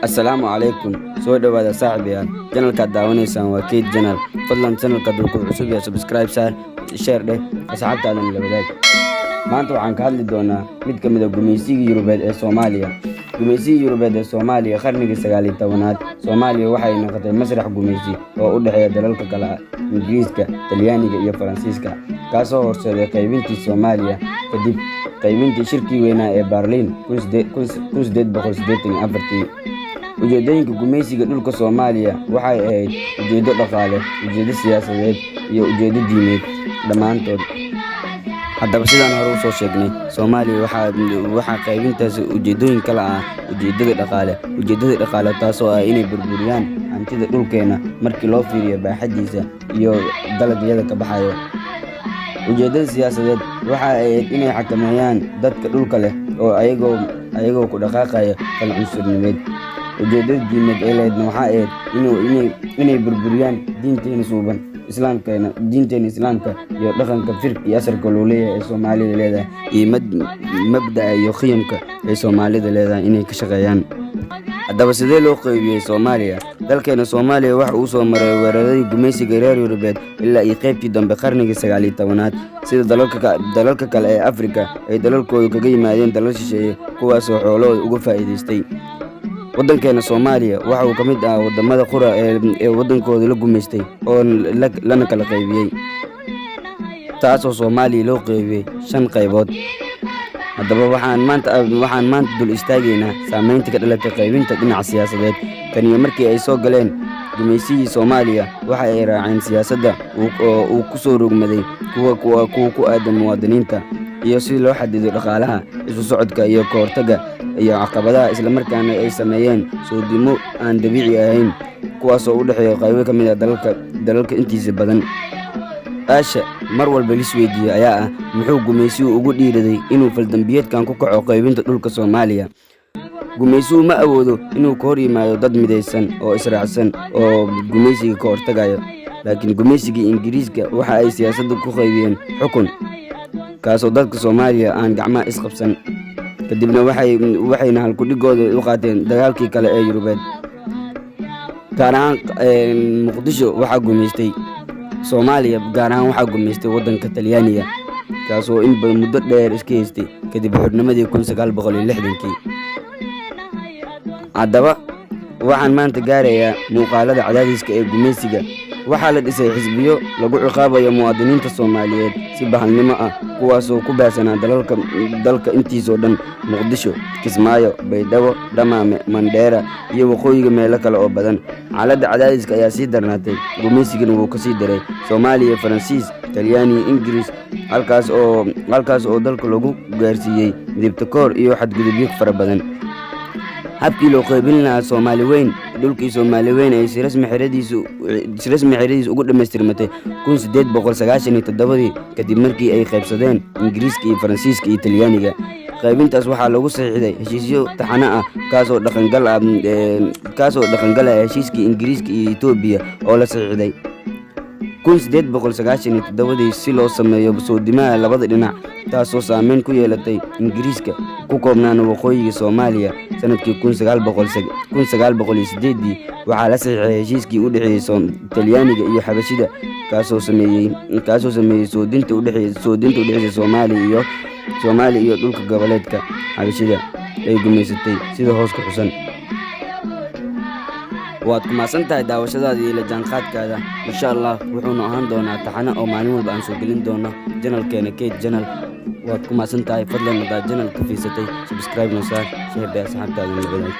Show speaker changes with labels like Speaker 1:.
Speaker 1: Assalaamu calaykum. Soo dhowaada, saaxiibayaal. Channelkaad daawanaysaan waa Kayd Channel. Fadlan, channelka hadduu ku cusub yahay, subscribe saar, share dheh, asxaabtaadana la wadaag. Maanta waxaan ka hadli doonaa mid ka mid ah gumaysigii Yurubeed ee Soomaaliya. Gumaysigii Yurubeed ee Soomaaliya. Qarnigii 19aad, Soomaaliya waxay noqotay masrax gumaysi oo u dhexeeya dalalka kale ah Ingiriiska, Talyaaniga iyo Faransiiska, kaasoo horseeday qaybintii Soomaaliya kadib qaybintii shirkii weynaa ee Berlin 1884. Ujeedooyinka gumaysiga dhulka Soomaaliya waxay ahayd ujeedo dhaqaale, ujeedo siyaasadeed iyo ujeedo diimeed dhammaantood. Haddaba, sidaan hore usoo sheegnay, Soomaaliya waxaa qaybintaasi ujeedooyin kala ah ujeedada dhaqaale. Ujeedada dhaqaale taasoo ah inay burburiyaan hantida dhulkeena markii loo fiiriyo baaxadiisa iyo dalagyada ka baxayo. Ujeedada siyaasadeed waxa ay ahayd inay xakameeyaan dadka dhulka leh oo ayagoo ku dhaqaaqaya fal cunsurnimeed. Ujeedada diimeed ee lahaydna waxaa ahayd inay burburiyaan diinteena suuban, islaamkeena, diinteena islaamka iyo dhaqanka firka iyo asarka loo leeyahay ee Soomaalida leedahay iyo mabda'a iyo qiyamka ay Soomaalida leedahay inay ka shaqeeyaan. Haddaba, sidee loo qaybiyey Soomaaliya? Dalkeena Soomaaliya waxa uu soo maray weeraradii gumaysiga reer Yurubeed ilaa iyo qaybtii dambe qarnigii 19aad, sida dalalka kale ee Afrika ay dalalkoodu kaga yimaadeen dalal shisheeye, kuwaasoo xoolahooda uga faa'iidaystay. Waddankeena Soomaaliya waxa uu ka mid ahaa waddamada qura ee waddankooda la gumaystay oo lana kala qaybiyey, taasoo Soomaaliya loo qaybiyey shan qaybood. Haddaba, waxaan maanta dul istaagaynaa saameynta ka dhalatay qaybinta dhinaca siyaasadeed. Taniyo markii ay soo galeen gumaysigii Soomaaliya, waxa ay raaceen siyaasadda oo uu ku soo rogmaday kuwa ku aadan muwaadiniinta iyo si loo xadido dhaqaalaha, isu socodka iyo ka hortagga iyo caqabadaha, islamarkaana ay sameeyeen soodimo aan dabiici ahayn, kuwaasoo u dhexeeya qaybo ka mid ah dalalka intiisa badan. Su-aasha mar walba lisweydiiyo ayaa ah: muxuu gumaysuhu ugu dhiiraday inuu faldambiyeedkan ku kaco qaybinta dhulka Soomaaliya? Gumaysuhu ma awoodo inuu ka hor yimaado dad midaysan oo israacsan oo gumaysiga ka hortagayo, laakiin gumaysigii Ingiriiska waxa ay siyaasadda ku qaybiyeen xukun, kaasoo dadka Soomaaliya aan gacmaha isqabsan. Kadibna waxayna halkudhigooda u qaateen dagaalkii kale ee Yurubeed. Gaar ahaan Muqdisho waxaa gumaystay, Soomaaliya gaar ahaan waxaa gumaystay waddanka Talyaaniga, kaasoo in badan muddo dheer iska haystay kadib xornimadii 1960-kii. Haddaba, waxaan maanta gaarayaa muuqaalada cadaadiska ee gumaysiga. Waxaa la dhisay xisbiyo lagu ciqaabayo muwaadiniinta Soomaaliyeed si bahalnimo ah, kuwaasoo ku baahsanaa dalalka dalka intiisoo dhan: Muqdisho, Kismaayo, Baydhabo, Dhamaame, Mandheera iyo waqooyiga meelo kale oo badan. Xaaladda cadaadiska ayaa sii darnaatay, gumaysigana wuu ka sii daray. Soomaaliya, Faransiis, Talyaani, Ingiriis, halkaas oo dalka lagu gaarsiiyey midibtakoor iyo xadgudubyo fara badan. Habkii loo qaybin lahaa Soomaali weyn, dhulkii Soomaali weyn ay si rasmi xeradiisa ugu dhammaystirmatay 1897-dii, kadib markii ay qaybsadeen Ingiriiska iyo Faransiiska iyo Talyaaniga. Qaybintaas waxaa lagu saxiixday heshiisyo taxano ah, kaasoo dhaqangal ah heshiiskii Ingiriiska iyo Etoobiya oo la saxiixday 1897-dii, si loo sameeyo soodimaha labada dhinac, taasoo saameyn ku yeelatay Ingiriiska ku koobnaana waqooyiga Soomaaliya. Sanadkii 1908-dii waxaa la saxiixay heshiiskii u dhexeeyey Talyaaniga iyo Xabashida, kaasoo sameeyey soodinta u dhexeysa Soomaaliya iyo dhulka goboleedka Xabashida ay gumaysatay, sida hoos ku xusan. Waad ku mahadsan tahay daawashadaada iyo la jaanqaadkaada. Insha Allah, wuxuunu ahaan doonaa taxano oo maalin walba aan soo gelin doono channelkeena Kayd Channel. Waad ku mahadsan tahay. Fadlan, haddaad channelka fiirsatay, subscribe noo saar, share dheh, asxaabtaada la wadaag.